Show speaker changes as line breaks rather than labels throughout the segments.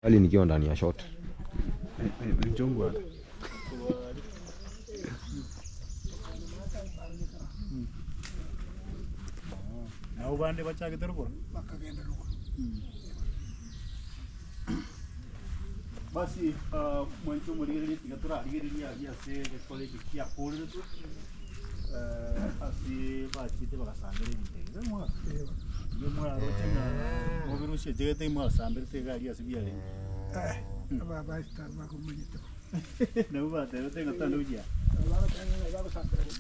Bali nikiwa ndani ya shot.
Nabo bande bachagete rogoro.
Bakagenda rogoro.
Basi mwanche omorigereria tiga torarigererie aria ase egekora eke kiakoreretwe ase bachete bagasambera ebinto ebi. Iga mwa iga mwaroche ng'a mobere osiechegete mwasamberete iga aria ase biarenge.
Aba abasita bakomanyete bo.
Nabo batebete ng'a tande gochia.
Nabo bagoteba ng'a bagosambera bo.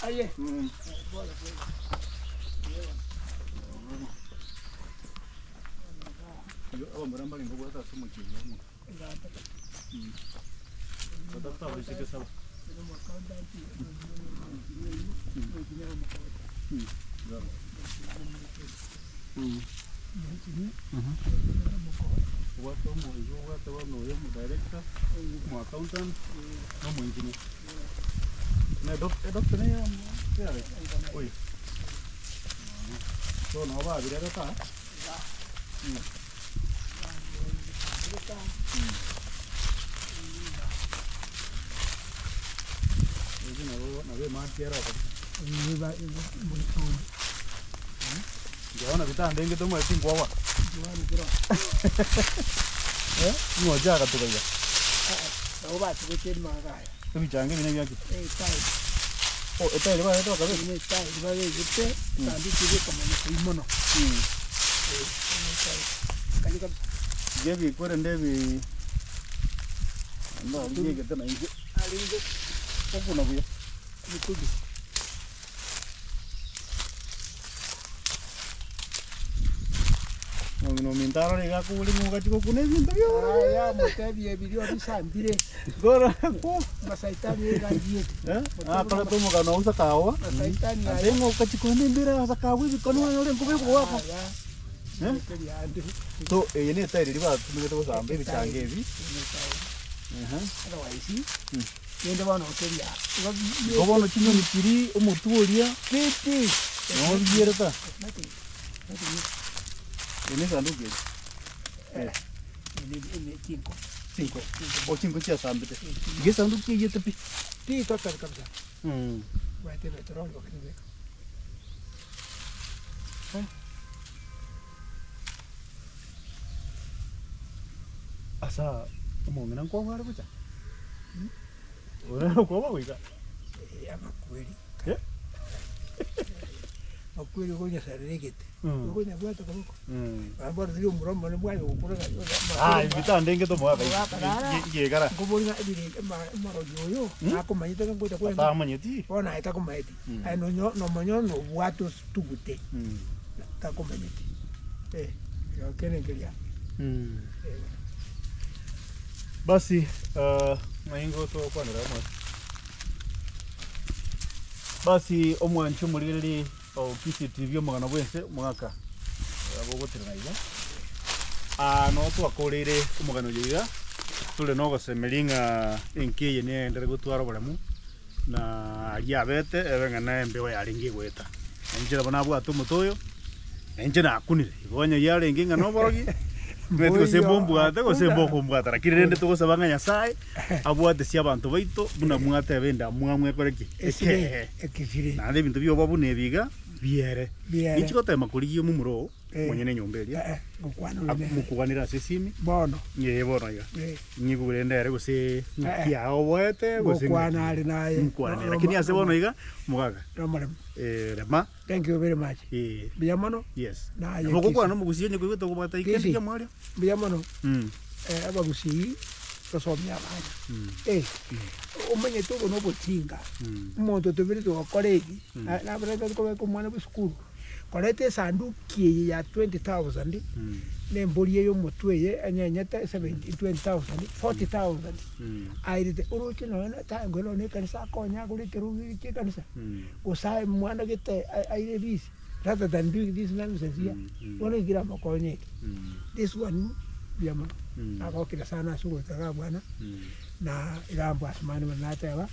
Aye.
Obwate omoyio obwate bono oyo omo director, omo accountant, na omo engineer. Na edoc- edoctor neye yare oyo. So nabo babirerete aa. Ebi nabo nabo emati ero kabisa. Nkiabana bitandengete omanyete tinkwaboa. Eh, ng'o ocha agatuba iga?
Nabo batugote emanga aya.
Ebichanga ebi nebiaki?
Etairi.
Oh, etairi bareta bakabeka?
Eye netairi babegete, esanduki eye ekamanya koyia mono. Eh, netairi. Kayia kabisa.
Iga ebikore nde ebi ndariegete nainche.
Arenge.
Okuna buya.
Ebikubi.
Omong'ina ominto arore iga akobori ng'a ogachia gokuna ebinto bionsi.
Aya motebie ebiria obisambire. Masaitani iga ayiete.
Eh, akorete omogano o Sakawa.
Masaitani aya.
Ase ng'a ogachia korenda embera ya Sakawa ebikonu onyore nkobekwa goaka.
Aya.
Eh?
Ekeria ande.
So eye ne etairi eria batumegete gosamba ebichanga ebi.
Eye ne etairi.
Ehe.
Otherwise, Rende bono okeria igo
Igo bono chinyoni chiria omotwe oria
pi pi.
noo biyere ta.
Nothing. Nothing.
Eye ne esanduki eye.
Eh. Ene ene chinko.
Chinko. Oh chinko chiasambete. Iga esanduki eyete pi.
Pi total kabisa. Bwate petroli bakanyebeka.
Asa omong'ina nkwabware gocha? Ore okoba goika?
Eh, amakweri.
Eh?
Amakweri okonyasarera egete.
Mm.
Okonyabwata koboko.
Mm.
Nabo bono riria omura omonene bwaye gokura
Ah, ebitanda tomoaka
Omogaka rara.
igekara.
Nkobori ng'a ebire ema- omorogi oyo nakomanyete ng'a ngocha kore
Atamanyeti.
bono aye takomanyeti.
Mm.
Aye nonyo nomonye nobwate ositugute.
Mm.
Takomanyeti. Eh, kere nkeria.
Mm.
Eh.
Basi, uh, maingo togokwanera amo. Basi omwanchi omorigereri o Kisii TV omogano bwense omogaka abogoterera iga. Ah, no twakoreire omogano oyo iga tore nogosemeria ng'a enka eye neyendere gotwara oboremu na aria abete ebe ng'a na embeo yarenge egoeta. Na inche nabo nabwate omote oyo, na inche nakunire, igo onye yarenge ng'a noborogi, nimanyeti gose mbombwate gose mbokombwata, lakini rende togosaba ng'a Nyasaye abwatesie abanto baito buna mwateba endamwamu ekore ki?
Esire,
Ekee.
ekesire.
Naende ebinto bioba buna ebi iga, biere.
Biere.
Ninchi gotema korigia omomura oo,
Eh.
omonyene enyomba eria,
Eh, ngokwana ore nere.
mokwanere ase esimi,
Bono.
ee bono iga.
Eh.
Nyigure rende ere gose
Eh.
ng'aki aoboete gose
Ngokwana
ng'aki.
are naye.
Nkwane
No-
lakini
no-
ase bono iga mogaka
Nomoremo.
eh, rema
Thank you very much.
eh,
Mbuya mono.
yes.
Naye
Nabo ogokwana
Kisii.
nomogusii onye koigwete okobwata kende
Kisii.
kia mwaria.
Mbuya mono.
Mm.
Eh, abagusii tosomie abana. Eh, omanyete obo nobotinga. Omonto otoberete gokora ebi, na- nabarabwo kobeka omwana bwa esukuru. Koreta esanduki eye ya 20,000, na embori eye omotwe eye enyenyete 70 20,000, 40,000, airete oroche nonya na tango nonya na ekanisa akonye agore ekerogo eke kia ekanisa, gose ae mwana gete aire ebisi. Rather than doing this nonsense here, bono inki keramokonye eke? This one mbuya mono, nagokire sana ase ogoika iga bwana, na iga mbwasimane buna nateba.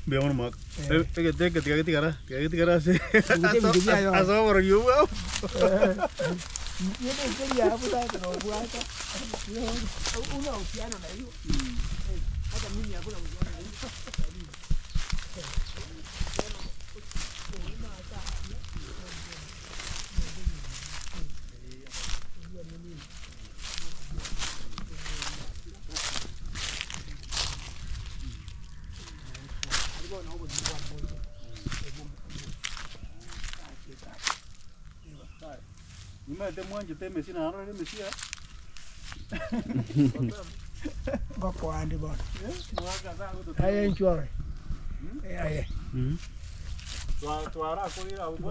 Mbuya mono mwaka.
Eh.
Egete eke tiga getigara, tiga getigara ase
Egete ebinto biaye
ase oborogi obwo abwo.
Nigo ekeri abwo tata nobwata, una uhusiano na hiyo, hata mimi hakuna uhusiano na hiyo.
Nimaete mwanchete emesie narorire emesie aa.
Ngokoa ande bono. Aye inchuo ore. Aye.
Twarakorire abwo.